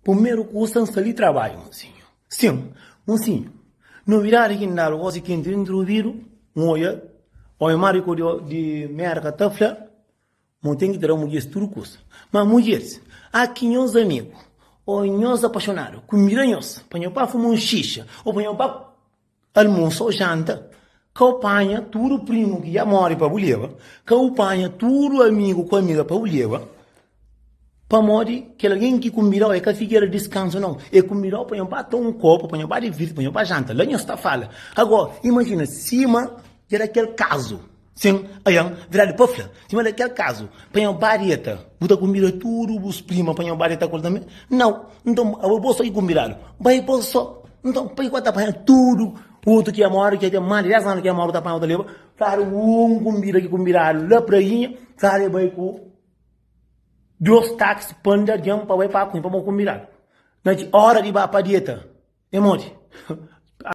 Primeru kusa N sta li trabadju mosinhu. Sin, mosinhu, novidadi ki N dadu gosi ki N entra obidu, N oja omi más riku di Merka ta fla ma bu ten ki ta da mudjeris tudu kusa. Ma mudjeris, a ki nhos amigu o nhos apaxonadu kunbida nhos pa nho ba fuma un xixa o pa nho ba Almosu ô janta, ka bu panha tudu primu ki dja móre pa bu leba, ka bu panha tudu amigu ku amiga pa bu leba, pamodi kel algen ki kunbida-u é ka figera di diskansu nau, el kunbida-u pa nho ba toma un kopu, pa nho ba divirti, pa nho ba janta, la nho sta fala. Agora, imajina sima dja da kel kazu. Sin, aian, verdadi pa fla, sima na kel kazu, pa nha ba dieta, bu ta kunbida tudu bus prima pa nha ba dieta ku el tanbe? Nau! Nton, abo bo so ki kunbidadu, bai bo so. Nton, pa ki ku ta panha tudu otu ki amóri, ki ten más di 10 anu ki amóri, bu ta panha bu ta leba? Fladu, un kunbida ki kunbidadu la prainha, fladu e bai ku dos taksi pa nda algen pa bai pa kunha, pamodi kunbidadu. Na ki ora di ba pa dieta, É modi?